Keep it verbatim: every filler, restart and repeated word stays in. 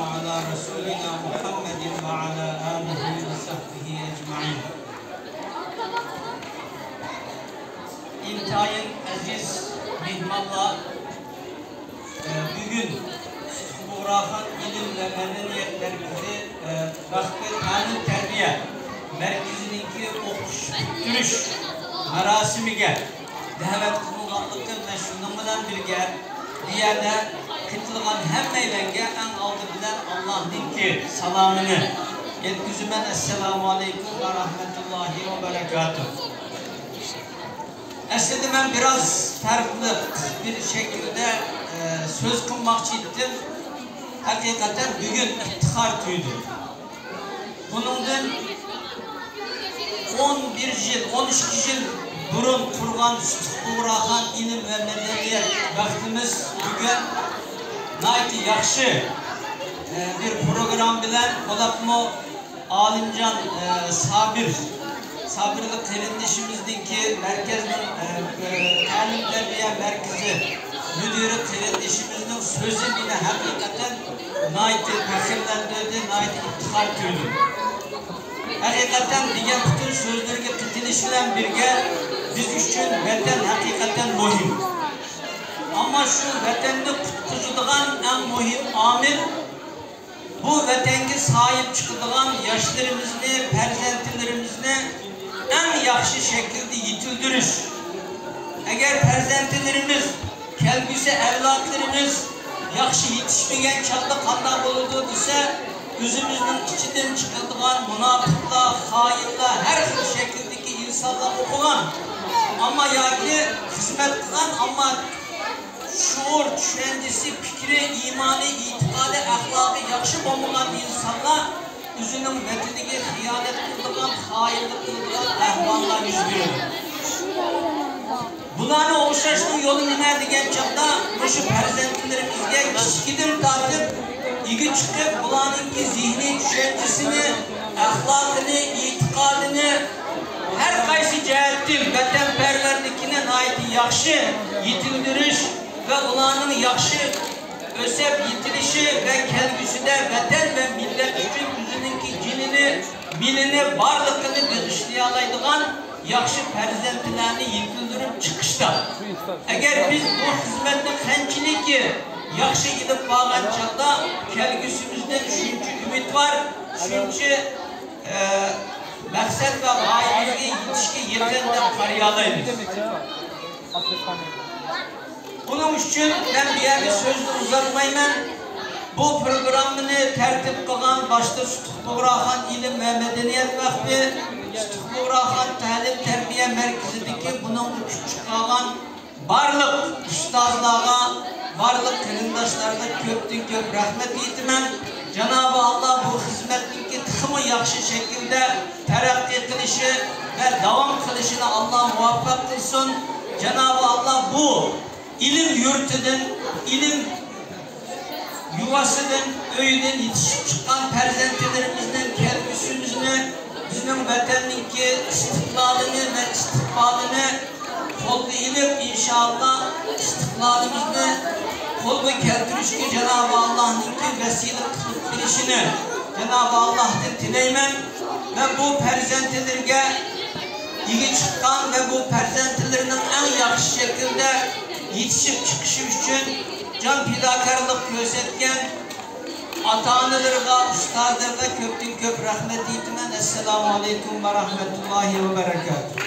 على رسولنا محمد وعلى آله وصحبه أجمعين. ئىنتايىن ئەزىز مېھمانلار، ئە، بۈگۈن بۇغراخان ئىلىم ۋە مەدەنىيەت مەركىزى، ئە، ۋەقپى تەلىم تەربىيە مەركىزىنىڭكى ئوقۇش پۈتتۈرۈش مۇراسىمىگە دەۋەت قىلىنغانلىقى ۋە شۇنىڭ بىلەن بىرگە، بۇ يەردە قېتىلغان ھەممەيلەنگە ئەڭ ئالدى بىلەن ئاللاھنىڭكى سالامىنى يەتكۈزىمەن. ئەسسالامۇ ئەلەيكۇم ۋە رەھمەتۇللاھى ۋە بەرەكاتۇھ. ئەسلىدە مەن بىراز پەرقلىق بىر شەكىلدە، ئە، سۆز قىلماقچى ئىدىم. ھەقىقەتەن بۈگۈن ئىپتىخار تۇيدۇم. بۇنىڭدىن ئون بىر يىل، ئون ئىككى يىل بۇرۇن قۇرغان سۈتۈك بۇغراخان ئىلىم ۋە مەدەنىيەت ۋەقپىمىز بۈگۈن ناھايىتى ياخشى، ئە، بىر پروگرامما بىلەن، بولۇپمۇ ئالىمجان، ئە، سابىر، سابىرلىق قېرىندىشىمىزنىڭكى مەركەزنىڭ، ئە، ئە، تەلىم تەربىيە مەركىزى مۇدىرى قېرىندىشىمىزنىڭ سۆزى مېنى ھەقىقەتەن ناھايىتى پەخىرلەندۈردى، ناھايىتى ئىپتىخار تۇيدۇم. ھەقىقەتەن دېگەن پۈتۈن سۆزلىرىگە قېتىلىش بىلەن بىرگە، بىز ئۈچۈن ۋەتەن ھەقىقەتەن مۇھىم. ئەمما شۇ ۋەتەننى قۇتقۇزىدىغان ئەڭ مۇھىم ئامىل، بۇ ۋەتەنگە ساھىب چىقىدىغان ياشلىرىمىزنى، پەرزەنتلىرىمىزنى ئەڭ ياخشى شەكىلدە يېتىلدۈرۈش. ئەگەر پەرزەنتلىرىمىز، كەلگۈسى ئەۋلادلىرىمىز ياخشى يېتىشمىگەن چاغدا قانداق بولىدۇ دېسە، ئۆزىمىزنىڭ ئىچىدىن چىقىدىغان مۇناپىقلار، خائىنلار، ھەر خىل شەكىلدىكى ئىنسانلار ئوقۇغان، ئەمما ياكى خىزمەت قىلغان، ئەمما شۇئۇر، چۈشەنچىسى، پىكرى، ئىمانى، ئېتىقادى، ئەخلاقى ياخشى بولمىغان ئىنسانلار ئۆزىنىڭ ۋەتىنىگە خىيانەت قىلىدىغان، خائىنلىق قىلىدىغان ئەھۋاللار يۈز بېرىدۇ. بۇلارنى ئوخشاشنىڭ يولى نېمە دېگەن چاغدا، مۇشۇ پەرزەنتلىرىمىزگە كىچىكىدىن تارتىپ ئىگە چىقىپ، بۇلارنىڭكى زېھنىي چۈشەنچىسىنى، ئەخلاقىنى، ئېتىقادىنى، ھەر قايسى جەھەتتىن ۋەتەنپەرۋەرلىكىنى ناھايىتى ياخشى يېتىلدۈرۈش ۋە ئۇلارنىڭ ياخشى ئۆسۈپ يېتىلىشى ۋە كەلگۈسىدە ۋەتەن ۋە مىللەت ئۈچۈن ئۆزىنىڭكى جېنىنى، مېلىنى، بارلىقىنى بېغىشلىيالايدىغان ياخشى پەرزەنتلەرنى يېتىلدۈرۈپ چىقىشتا، ئەگەر بىز بۇ خىزمەتنى قانچىلىكى ياخشى ئېلىپ بارغان چاغدا، كەلگۈسىمىزدىن شۇنچە ئۈمىدۋار، شۇنچە، ئە، مەقسەت ۋە غايىمىزگە يېتىشكە يېقىن دەپ قارىيالايمىز. ئۇنىڭ ئۈچۈن مەن بۇ يەردە سۆزنى ئۇزارتمايمەن. بۇ پروگراممىنى تەرتىپ قىلغان باشتا سۈتۈك بۇغراخان ئىلىم ۋە مەدەنىيەت ۋەقپى، سۈتۈك بۇغراخان تەلىم تەربىيە مەركىزىدىكى بۇنىڭغا كۈچ چىقارغان بارلىق ئۇستازلارغا، بارلىق قېرىنداشلارغا كۆپتىن كۆپ رەھمەت ئېيتىمەن. جانابى ئاللا بۇ خىزمەتنىڭكى تېخىمۇ ياخشى شەكىلدە تەرەققىي قىلىشى ۋە داۋام قىلىشىنى ئاللا مۇۋەپپەق قىلسۇن. جانابى ئاللا بۇ ئىلىم يۇرتىدىن، ئىلىم يۇۋاسىدىن، ئۆيىدىن يېتىشىپ چىققان پەرزەنتلىرىمىزنىڭ كەلگۈسىمىزنى، بىزنىڭ ۋەتەننىڭكى ئىستىقلالىنى ۋە ئىستىقبالىنى قولغا ئېلىپ، ئىنشائاللا، ئىستىقلالىمىزنى قولغا كەلتۈرۈشكە جانابى ئاللانىڭكى ۋەسىلە قىلىپ بېرىشىنى جانابى ئاللاھتىن تىلەيمەن. مەن بۇ پەرزەنتلىرىگە ئىگە چىققان ۋە بۇ پەرزەنتلىرىنىڭ ئەڭ ياخشى شەكىلدە يېتىشىپ چىقىشى ئۈچۈن جان پىداكارلىق كۆرسەتكەن ئاتا-ئانىلىرىغا، ئۇستازلىرىغا كۆپتىن كۆپ رەھمەت ئېيتىمەن. ئەسسالامۇ ئەلەيكۇم ۋە رەھمەتۇللاھى ۋە بەرەكاتۇھ.